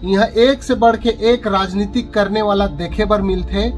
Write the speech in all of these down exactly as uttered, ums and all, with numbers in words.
इहाँ एक से बढ़ के एक राजनीतिक करने वाला देखे बर मिलथे,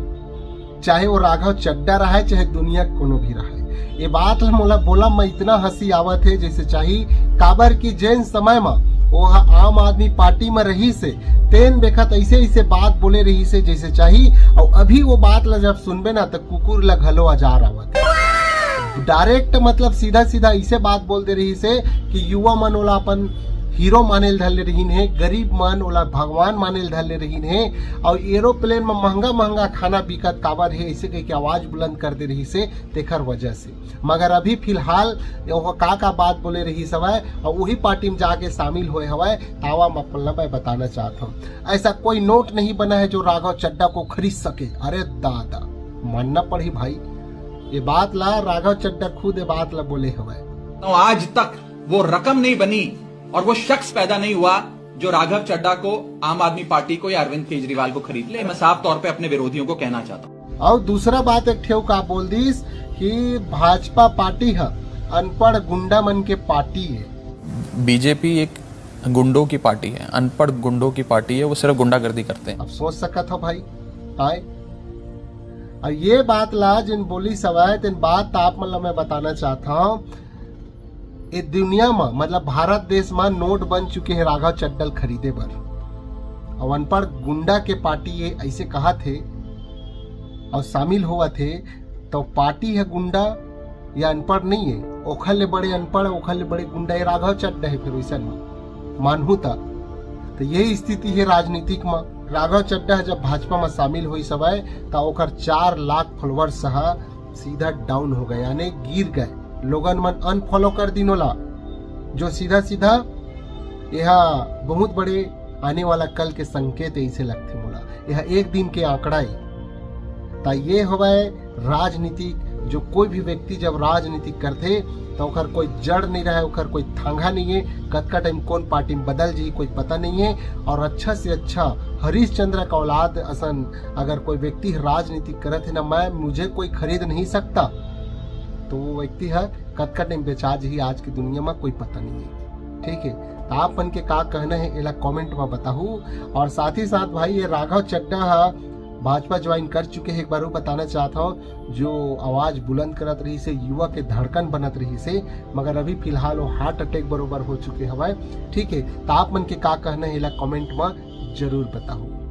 चाहे वो राघव चड्ढा रहय, चाहे दुनिया कोनो भी रहय। ये बात ल मोला बोला म इतना हंसी आवत हे जैसे चाही, काबर कि जेन समय म वो ह आम आदमी पार्टी म रहिस हे, तेन बेखत ऐसे ऐसे बात बोले रहिस हे जैसे चाही, अउ अभी वो बात ल जब सुनबे ना त कुकुर ल घलो अजार आवत हे। डायरेक्ट मतलब सीधा सीधा ऐसे बात बोल दे रहिस हे कि युवा मन ओला अपन हीरो माने ल धर ले रहिन हे, गरीब मन ओला भगवान माने ल धर ले रहिन हे, अउ एरोप्लेन म महंगा महंगा खाना बिकत काबर हे, ऐसे कह के आवाज बुलंद कर दे रहिस हे, तेखर वजह से। मगर अभी फिलहाल वो का का बात बोले रहिस हवय अउ उही पार्टी म जाके शामिल होए हवय, तावा म अपन ल मैं बताना चाहत हूँ। ऐसा कोई नोट नहीं बना है जो राघव चड्ढा को खरीद सके। अरे दादा, मानना पड़ही भाई, ये बात ला राघव चड्ढा खुद ये बात ला बोले हवय। तो आज तक वो रकम नहीं बनी और वो शख्स पैदा नहीं हुआ जो राघव चड्ढा को, आम आदमी पार्टी को या अरविंद केजरीवाल को खरीद ले। मैं साफ तौर पे अपने विरोधियों को कहना चाहता हूँ। और दूसरा बात एक ठेव का बोल दीस कि भाजपा पार्टी ह अनपढ़ गुंडा मन के पार्टी है। बीजेपी एक गुंडों की पार्टी है, अनपढ़ गुंडों की पार्टी है, वो सिर्फ गुंडागर्दी करते हैं। अब सोच सकत हो भाई, आए और ये बात ला जिन बोली सवाए तेन बात आप मन ला मैं बताना चाहता हूँ। ये दुनिया म मतलब भारत देश म नोट बन चुके हैं राघव चड्ढा ल खरीदे बर। और अनपढ़ गुंडा के पार्टी ये ऐसे कहा थे और शामिल हुआ थे, तो पार्टी है गुंडा या अनपढ़ नहीं है, ओखर ले बड़े अनपढ़, ओखर ले बड़े गुंडा ये राघव चड्ढा है। फिर वैसन म मानहू त, तो यही स्थिति है राजनीतिक म। राघव चड्ढा जब भाजपा म शामिल होई सवाए, त ओकर चार लाख फॉलोअर्स ह सीधा डाउन हो गए, यानी गिर गए। लोगन मन अनफॉलो कर दिन ओला, जो सीधा सीधा यह बहुत बड़े आने वाला कल के संकेत ऐसे लगथे मोला। यह एक दिन के आंकड़ा है। ता ये हवय राजनीतिक, जो कोई भी व्यक्ति जब राजनीतिक करथे, तो ओकर कोई जड़ नहीं रहे, ओकर कोई थांगा नहीं है। कतका टाइम कौन पार्टी में बदल जाही, कोई पता नहीं है। और अच्छा से अच्छा हरिश्चंद्र का औलाद असन अगर कोई व्यक्ति राजनीतिक करत है ना, मैं, मुझे कोई खरीद नहीं सकता, तो वो व्यक्ति है कतका टाइम बेचा जाही आज की दुनिया में, कोई पता नहीं है। ठीक है, तो आप मन के का कहना है, एला कमेंट में बताहू। और साथ ही साथ भाई, ये राघव चड्ढा हा भाजपा ज्वाइन कर चुके हैं, एक बार वो बताना चाहता हूँ, जो आवाज बुलंद करत रहिस हे, युवा के धड़कन बनत रहिस हे, मगर अभी फिलहाल वो हार्ट अटैक बरोबर हो चुके हवय। ठीक है, तो आप मन के का कहना है, एला कमेंट में जरूर बताहू।